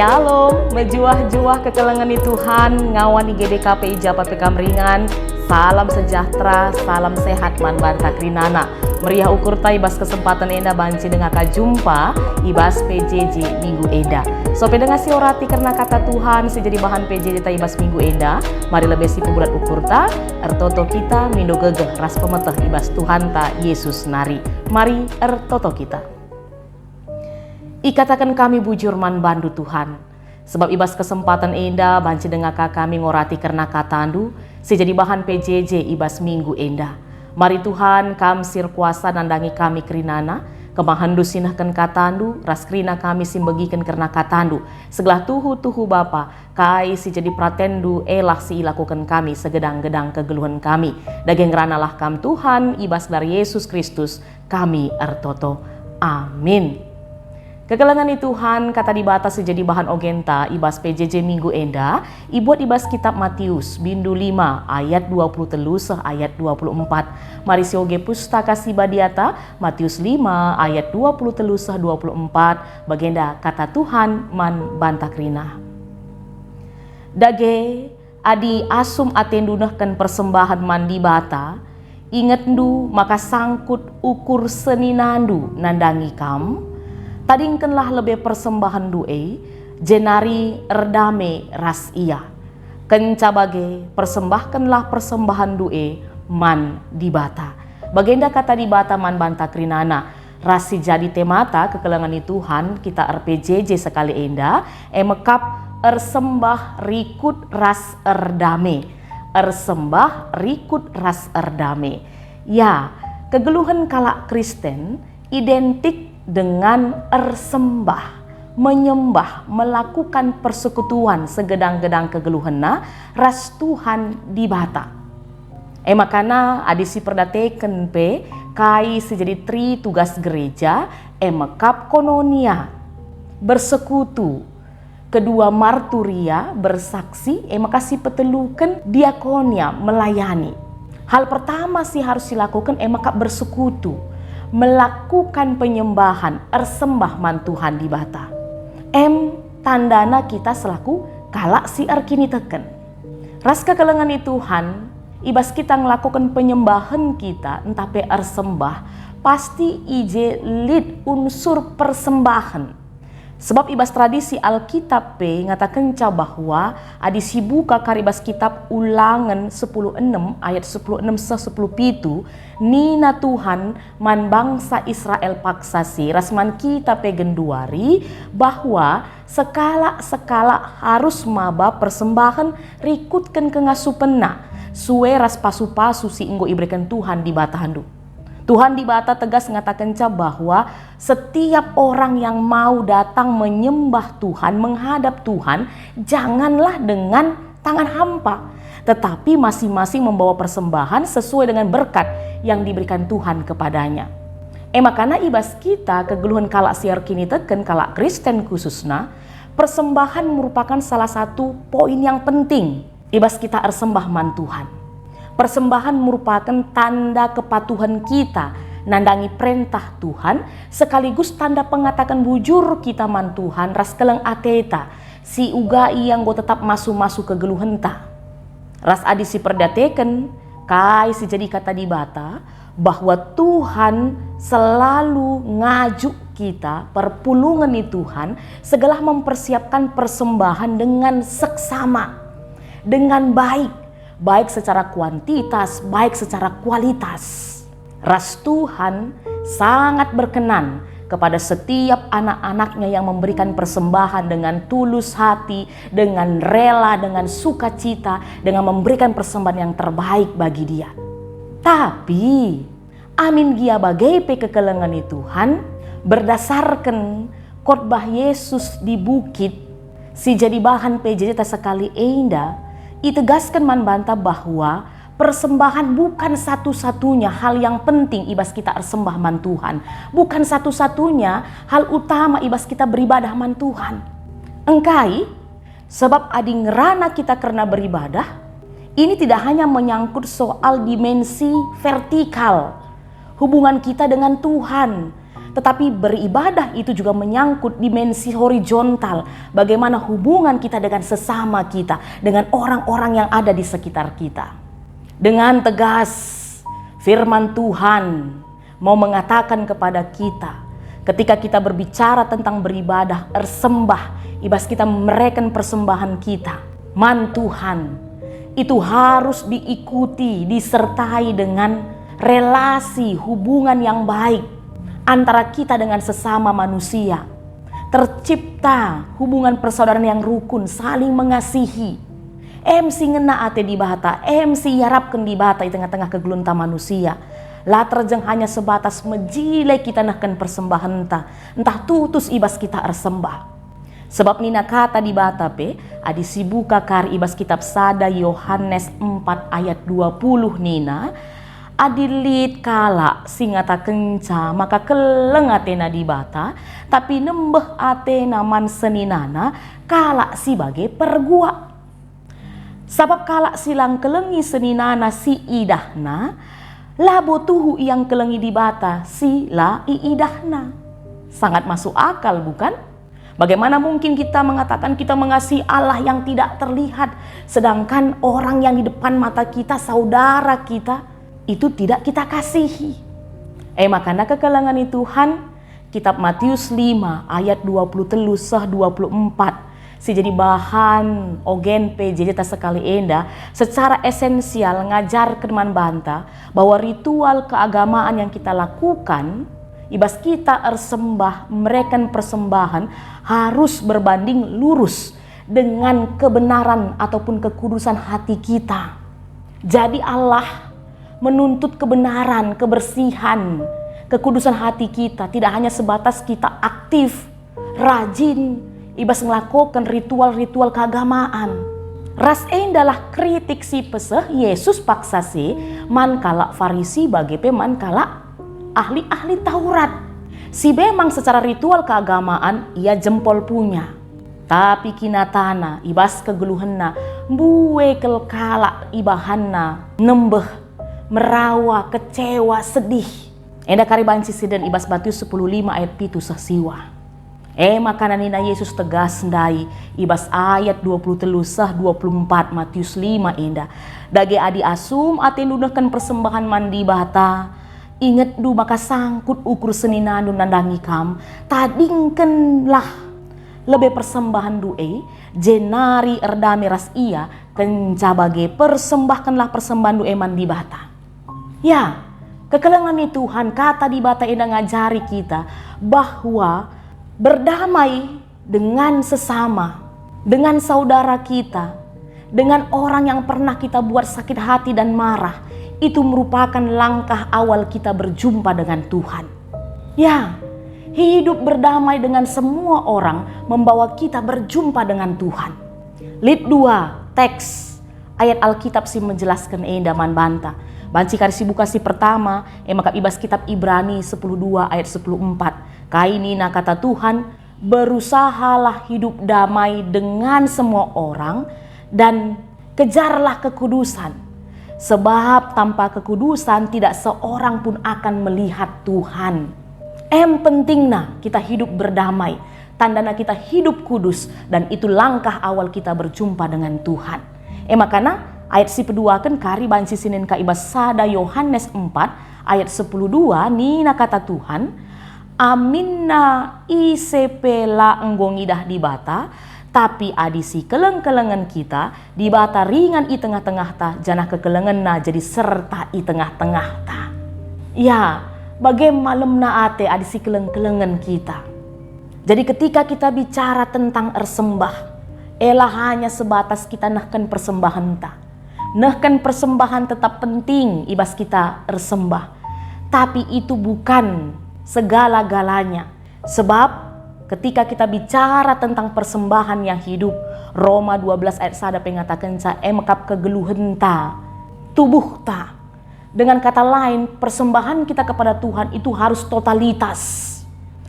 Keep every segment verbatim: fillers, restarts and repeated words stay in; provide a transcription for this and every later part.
Shalom, mejuah-juah kekelengen ni Tuhan, ngawan i G B K P I Japa P K Meringan. Salam sejahtera, salam sehat man banta kerinana. Meriah ukurta i bas kesempaten enda banci denga ka jumpa i bas P J J minggu enda. So pe denga si orati kerna kata Tuhan si jadi bahan P J J ta i bas minggu enda, mari lebe si pebulat ukurta, ertoto kita mindo gegeh ras pemeteh i bas Tuhanta Yesus nari. Mari ertoto kita. Ikataken kami bujur man bandu, Tuhan, sebab i bas kesempaten enda banci denga ka kami ngorati kerna katandu si jadi bahan P J J i bas minggu enda. Mari Tuhan, Kam si erkuasa nandangi kami kerinana, kemahendu si nehken katandu, ras kerina kami si mbegiken kerna katandu, segelah tuhu-tuhu Bapa, kai si jadi peratenndu elah si ilakoken kami segedang-gedang kegeluhen kami. Dage ngeranalah Kam Tuhan, i bas gelar Yesus Kristus, kami ertoto. Amin. Kekelengen ni Tuhan, kata Dibata si jadi bahan ogenta i bas P J J minggu enda, ibuat i bas kitab Matius, bindu lima ayat dua puluh telu seh ayat dua puluh empat. Mari sioge Pustaka Si Badiata, Matius lima ayat dua puluh telu seh dua puluh empat, bagenda kata Tuhan man banta kerina. Dage, adi asum atendu nehken persembahen man Dibata, ingetndu maka sangkut ukur seninandu nandangi kam, tadingkenlah lebe persembahenndu e, jenari erdame ras Ia. Kenca bage, persembahkenlah persembahenndu e man Dibata. Bagenda kata Dibata man banta kerinana. Ras si jadi temata kekelengen ni Tuhan kita er-P J J sekali enda, e mekap ersembah rikut ras erdame. Ersembah rikut ras erdame. Ya, kegeluhen kalak Kristen identik dengan ersembah, menyembah, melakukan persekutuan segedang-gedang kegeluhenna ras Tuhan Dibata. E makana adi siperdateken pe kai si jadi tri tugas gereja, e mekap koinonia, bersekutu, kedua marturia, bersaksi, e maka sipeteluken diakonia, melayani. Hal pertama si harus silakoken e maka bersekutu, melakukan penyembahan, ersembah man Tuhan Dibata. Em tandana kita selaku kalak si erkiniteken. Ras kekelengen ni Tuhan, i bas kita ngelakoken penyembahen kita ntah pe ersembah, pasti i je lit unsur persembahen. Sebab i bas tradisi Alkitab pe ngatakenca bahwa adi sibuka kari bas kitab Ulangen sepuluh enem ayat sepuluh enem seh sepuluh pitu, nina Tuhan man bangsa Israel paksa si ras man kita pe genduari bahwa sekalak-sekalak harus maba persembahen rikutken kengasupenna, sue ras pasu-pasu si enggo ibereken Tuhan Dibatandu. Tuhan Dibata tegas ngatakenca bahwa setiap orang yang mau datang menyembah Tuhan, menghadap Tuhan, janganlah dengan tangan hampa, tetapi masing-masing membawa persembahan sesuai dengan berkat yang diberikan Tuhan kepadanya. E makana i bas kita kegeluhen kalak si erkiniteken, kalak Kristen khususna, persembahan merupakan salah satu poin yang penting i bas kita ersembah man Tuhan. Persembahan merupakan tanda kepatuhen kita nandangi perentah Tuhan, sekaligus tanda pengataken bujur kita man Tuhan ras keleng ateta, si uga Ia enggo tetap masu-masu kegeluhenta. Ras adi siperdateken kai si jadi kata Dibata, bahwa Tuhan selalu ngajuk kita, perpulungen ni Tuhan, segelah mempersiapkan persembahan dengan seksama, dengan baik, baik secara kuantitas, baik secara kualitas. Ras Tuhan sangat berkenan kepada setiap anak-anaknya yang memberikan persembahan dengan tulus hati, dengan rela, dengan sukacita, dengan memberikan persembahan yang terbaik bagi Dia. Tapi, amin gia bage pe kekelengen ni Tuhan, berdasarken khotbah Yesus di bukit, si jadi bahan P J J ta sekali enda, itegasken man banta bahwa persembahan bukan satu-satunya hal yang penting i bas kita ersembah man Tuhan, bukan satu-satunya hal utama i bas kita beribadah man Tuhan. Engkai? Sebab adi ngerana kita kerna beribadah, ini tidak hanya menyangkut soal dimensi vertikal, hubungan kita dengan Tuhan, Tetapi beribadah itu juga menyangkut dimensi horizontal, bagaimana hubungan kita dengan sesama kita, dengan orang-orang yang ada di sekitar kita. Dengan tegas, firman Tuhan mau mengatakan kepada kita, ketika kita berbicara tentang beribadah, ersembah, ibas kita mereken persembahan kita man Tuhan, itu harus diikuti, disertai dengan relasi hubungan yang baik antara kita dengan sesama manusia. Tercipta hubungan persaudaraan yang rukun, saling mengasihi. Em si ngena ate Dibata, em si iarapken Dibata i tengah-tengah kegeluhenta manusia. La terjeng hanya sebatas mejile kita nehken persembahenta, ntah tutus ibas kita ersembah. Sebab nina kata Dibata pe, adi sibuka kari ibas kitab sada Yohanes empat ayat dua puluh nina, "Adi lit kalak si ngatakenca maka keleng atena Dibata, tapi nembeh atena man seninana, kalak si bage perguak." Sabap kalak si la ngkelengi seninana si idahna, labo tuhu ia ngkelengi Dibata si la iidahna. Sangat masuk akal, bukan? Bagaimana mungkin kita mengatakan kita mengasihi Allah yang tidak terlihat, sedangkan orang yang di depan mata kita, saudara kita, itu tidak kita kasihi? E makana kekelengen Tuhan, kitab Matius lima ayat dua puluh telu seh dua puluh empat, si jadi bahan ogen P J J ta sekali enda, secara esensial ngajarken man banta bahwa ritual keagamaan yang kita lakukan, ibas kita ersembah, mereken persembahan, harus berbanding lurus dengan kebenaran ataupun kekudusan hati kita. Jadi Allah menuntut kebenaran, kebersihan, kekudusan hati kita, tidak hanya sebatas kita aktif, rajin, ibas ngelakoken ritual-ritual keagamaan. Ras endalah kritik si peseh Yesus paksa si man kalak Farisi bage pe man kalak ahli-ahli Taurat, si memang secara ritual keagamaan ia jempol punya. Tapi kinatana, ibas kegeluhenna, mbue kal kalak ibahanna nembeh, merawa, kecewa, sedih. Enda kari banci siden ibas Matius sepuluh lima ayat pitu seh siwah. E makana nina Yesus tegas ndai ibas ayat dua puluh telu seh dua puluh empat Matius lima enda, "Dage adi asum atendu nehken persembahan man Dibata, ingetndu maka sangkut ukur seninandu nandangi kam, tadingkenlah lebe persembahenndu e, jenari erdame ras Ia, kenca bage persembahkenlah persembahenndu e man Dibata." Ya, kekelengen Tuhan, kata Dibata enda ngajari kita bahwa berdamai dengan sesama, dengan saudara kita, dengan orang yang pernah kita buat sakit hati dan marah, itu merupakan langkah awal kita berjumpa dengan Tuhan. Ya, hidup berdamai dengan semua orang membawa kita berjumpa dengan Tuhan. Lit dua teks ayat Alkitab si menjelasken enda man banta. Banci kari sibuka si pertama, e maka ibas kitab Ibrani sepuluh dua ayat sepuluh empat. Kai nina kata Tuhan, "Berusahalah hidup damai dengan semua orang dan kejarlah kekudusan. Sebab tanpa kekudusan tidak seorang pun akan melihat Tuhan." Em pentingna kita hidup berdamai, tandana kita hidup kudus, dan itu langkah awal kita berjumpa dengan Tuhan. E makana ayat si peduaken kari banci sinen ka ibas sada Yohanes empat ayat sepuluh dua nina kata Tuhan, "Aminna ise pe la enggo ngidah Dibata, tapi adi sikeleng-kelengen kita, Dibata ringan i tengah-tengahta, janah kekelengenNa jadi serta i tengah-tengahta." Ya, bage malemna ate adi sikeleng-kelengen kita. Jadi ketika kita bicara tentang ersembah, ela hanya sebatas kita nehken persembahenta. Nehken persembahan tetap penting ibas kita ersembah, tapi itu bukan segala-galanya. Sebab ketika kita bicara tentang persembahan yang hidup, Roma dua belas ayat sada pe ngatakenca, "E mekap kegeluhenta, tubuhta." Dengan kata lain, persembahan kita kepada Tuhan itu harus totalitas.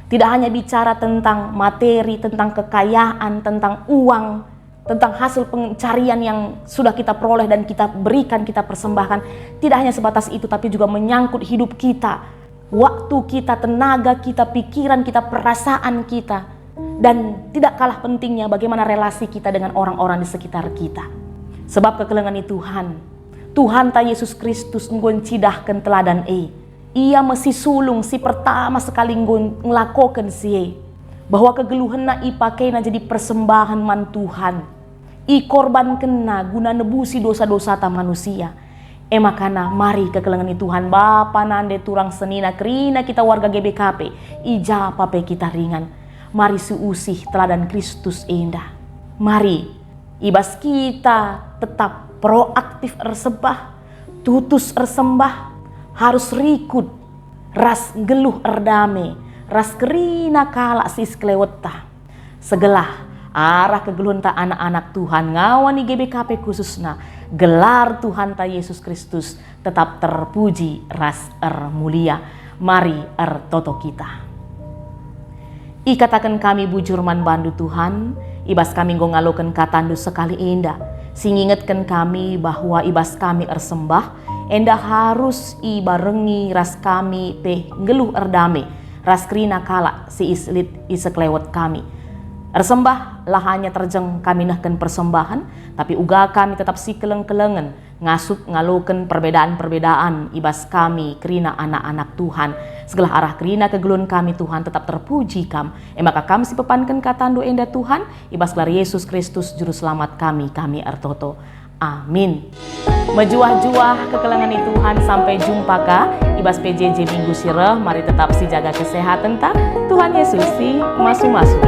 Tidak hanya bicara tentang materi, tentang kekayaan, tentang uang, tentang hasil pencarian yang sudah kita peroleh dan kita berikan, kita persembahkan. Tidak hanya sebatas itu, tapi juga menyangkut hidup kita. waktu kita, tenaga kita, pikiran kita, perasaan kita, dan tidak kalah pentingnya bagaimana relasi kita dengan orang-orang di sekitar kita. Sebab kekelengen Tuhan, Tuhanta Yesus Kristus enggo ncidahken teladan e. Ia me si sulung si pertama sekali enggo ngelakoken si e, bahwa kegeluhenna ipakena jadi persembahen man Tuhan. Ikorbankenna guna nebusi dosa-dosata manusia. E makana mari kekelengen Tuhan, bapa, nande, turang, senina, kerina kita warga G B K P, i ja pe kita ringan. Mari siusih teladan Kristus enda. Mari, i bas kita tetap proaktif ersembah, tutus ersembah, harus rikut ras nggeluh erdame ras kerina kalak si sekelewetta. Segelah arah kegeluhenta anak-anak Tuhan ngawan i G B K P khususna, gelar Tuhanta Yesus Kristus tetap terpuji ras ermulia. Mari ertoto kita. Ikataken kami bujur man bandu, Tuhan, i bas kami enggo ngaloken katandu sekali enda, si ngingetken kami bahwa i bas kami ersembah, enda harus ibarengi ras kami pe nggeluh erdame ras kerina kalak si is-, lit i sekelewet kami. Ersembah la hanya terjeng kami nehken persembahen, tapi uga kami tetap sikeleng-kelengen ngasup ngaloken perbedaan-perbedaan i bas kami kerina anak-anak Tuhan. Segelah arah kerina kegeluhen kami, Tuhan, tetap terpuji Kam. E maka Kam si pepanken katandu enda, Tuhan, i bas gelar Yesus Kristus, Juru Selamat kami, kami ertoto. Amin. Mejuah-juah kekelengen i Tuhan, sampai jumpa ka i bas P J J minggu si reh. Mari tetap sijaga kesehatenta. Tuhan Yesus si masu-masu.